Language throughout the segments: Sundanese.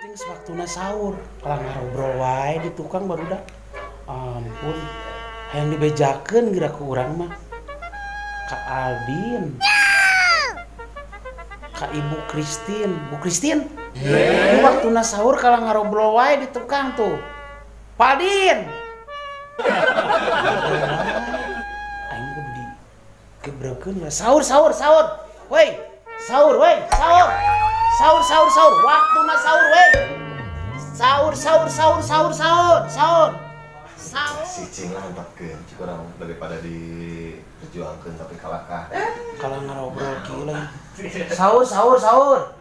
Geus waktuna sahur, kalah ngarobrol wae di tukang barudak. Ampun, hayang dibejakeun geura ku urang mah. Ka Aldin. Ka Ibu Christine, Bu Christine. Ini waktuna sahur kalah ngarobrol wae di tukang tuh. Pak Aldin. Aing kudu digebrekeun sahur sahur sahur. Woi, sahur woi, sahur. Sahur sahur sahur, waktuna sahur woi. Sahur sahur sahur sahur sahur sahur. Sahur. Si cing lah hentepkeun cik urang daripada diperjuangkeun tapi kalahkah. Kalah ngarobrol kieu lah. Sahur sahur sahur.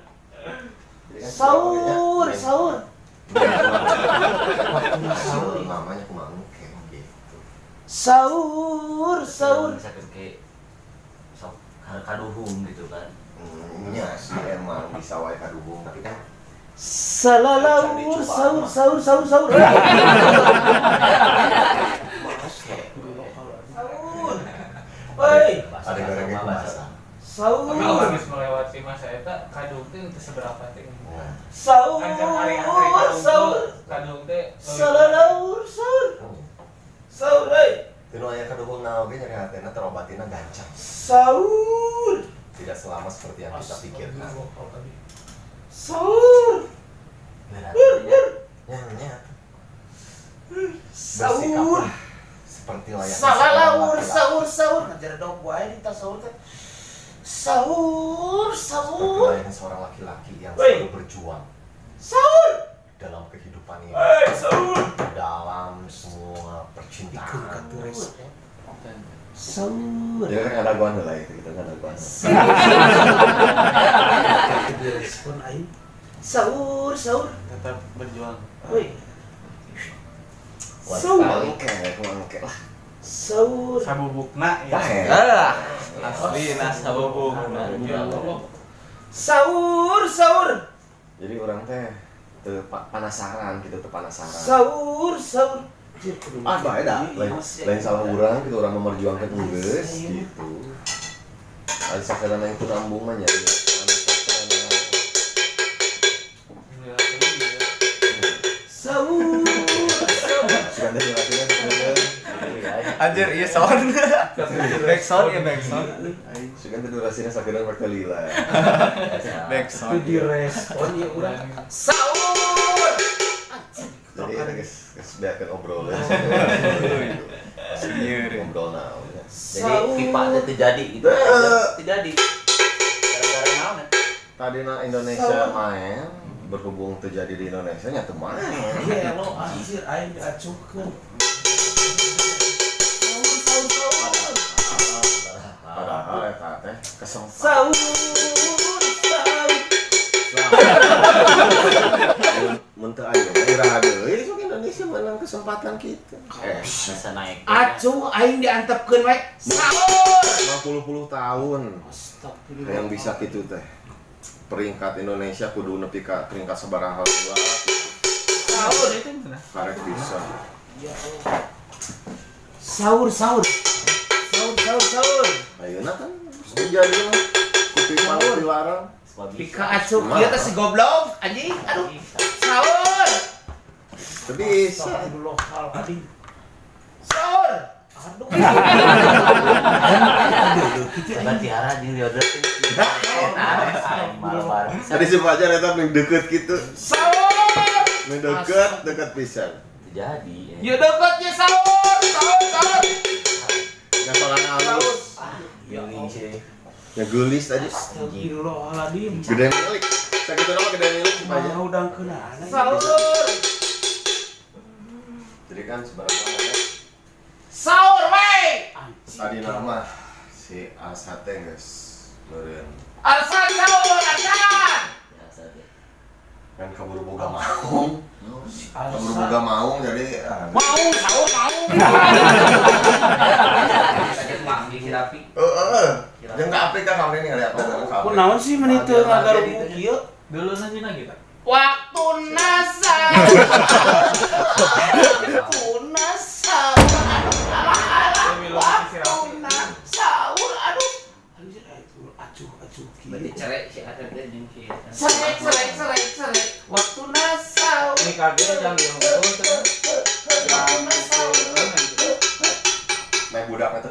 Sahur sahur. Waktuna sahur mamanya kumaha engke gitu. Sahur sahur. Bisa ke sok kaduhung gitu kan. Nya sih emang bisa wae kaduhung tapi kan salalaur sahur sahur sahur sahur. Sahur. Woi, ada gorengnya kumaha. Sahur. Kalau habis melewati masa eta kaduhung teh teu seberapa teh. Sahur. Sahur. Kaduhung teh salalaur sahur. Sahur euy. Teu aya kaduhung naon ge nyeri hatena terobatina gancang. Sahur. Tidak selama seperti yang kita pikirkan. Sahur. Nya. Sahur. Seperti layaknya salalaur sahur sahur. Ngajar dog wae di tas sahur teh. Sahur sahur. Seperti layaknya seorang laki-laki yang selalu berjuang. Sahur. Dalam kehidupan ini. Sahur. Dalam semua percintaan. Sahur. Ya kan ada guan lah itu, kita kan ada guan. Respon aing. Sahur, sahur. Tetap berjuang. Woi. Sahur. Mangke lah. Sahur. Sabubukna ya. Ah, asli nah sabubukna. Sahur, sahur. Jadi orang teh teu penasaran gitu, teu penasaran. Sahur, sahur. Ah, bae dah. Lain salah urang gitu, urang memperjuangkan geus gitu. Lain sakerana yang tunambung mah nya. Sahur. Anjir, iya sound. Back sound ya back sound. Sugan teh durasina sakeurna rek lila. Back sound. Itu direspon ya urang. Sahur. Jadi ada guys, beakeun obrolan. Ngobrol naon ya. Jadi pipa teh teu jadi gitu. Teu jadi. Gara-gara naon ya? Tadina Indonesia main, berhubung terjadi di Indonesia nya teu main. Iya lo anjir aing diacuhkeun. Padahal eta teh kesempatan. Sahur sahur. Mun teu aya iraha deui sok Indonesia menang kesempatan kita. Bisa naik. Acuh aing diantepkeun wae. Sahur. 50 tahun. Astagfirullah. Yang bisa kitu teh. Peringkat Indonesia kudu nepi ka peringkat sabaraha heula. Sahur itu mana? Karek bisa. Ya Allah. Sahur sahur. Sahur sahur sahur. Ayeuna kan terjadi mah. Ku pipa dilarang. Pika acuh kieu teh si goblok anjing. Aduh. Sahur. Teu bisa. Astagfirullahaladzim. Sahur. Aduh. Aduh, kitu aing tiara jeung dioder. Tadi si Fajar eta ming deukeut kitu. Sahur. Ming deukeut, deukeut pisan. Jadi. Ya deukeut nya sahur, sahur, sahur. Nyapalan alus. Ya Ya geulis tadi. Astagfirullahaladzim. Gede milik. Sakitu nama gede milik si Fajar. Mau dangkeunana. Sahur. Jadi kan sebenarnya sahur we. Tadi nama si Alsat teh geus meureun. Alsat sahur, Alsat. Kan kaburu boga maung. Kaburu boga maung jadi maung sahur maung. Sakit manggih si Rapi. Heeh. Jeung ka Afrika kamari nih lihat. Kunaon sih meni teu ngagarupuk kieu? Dulu nanya kita. Waktu nasa. Waktu nasa. Aduh, alah, waktu sahur, aduh. Anjir, acuh, acuh. Berarti cerai si Atet teh jeung si Cerai, cerai, cerai, cerai. Waktu nasa. nikah ge jang ieu unggul teh. Meh budakna teh.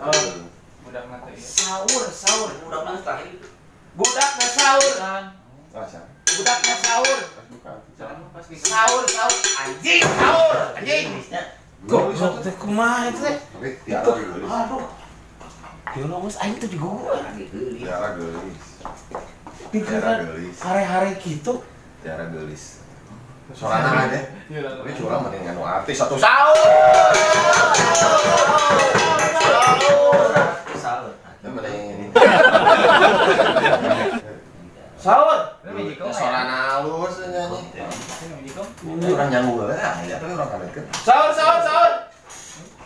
Budakna teh. Sahur, sahur budakna teh. Budakna sahur. Budakna sahur. Sahur, sahur. Anjing, sahur. Anjing. Goblok teh kumaha itu teh? Aduh. Dia geus aing teh digugu. Tiara geulis. Pikiran hare-hare kitu. Tiara geulis. Sorangan aja. Tapi curang mending nganu artis satu sahur. Sahur. Mending sahur. Soran halus nyanyi. Orang nyangu heula ya, tapi orang kagetkeun. Sahur, sahur, sahur.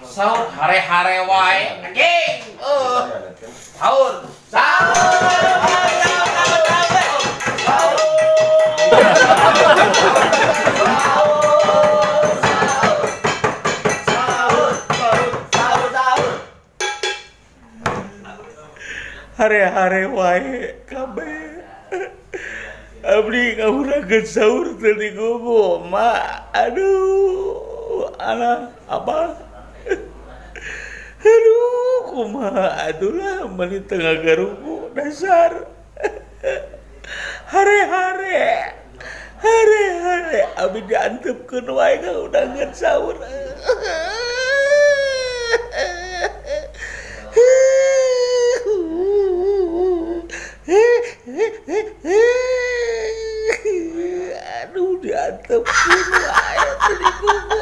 Sahur hare-hare wae. Anjing. Sahur. Sahur. Hare-hare wae kabeh. Abdi ngahurangkeun sahur teu digugu, Ma. Aduh, alah apa? Aduh, kumaha atuh meuni teu ngagarugu dasar. Hare-hare. Hare-hare abdi diantepkeun wae ngahurangkeun sahur. Aduh, diantepkeun wae teu digugu.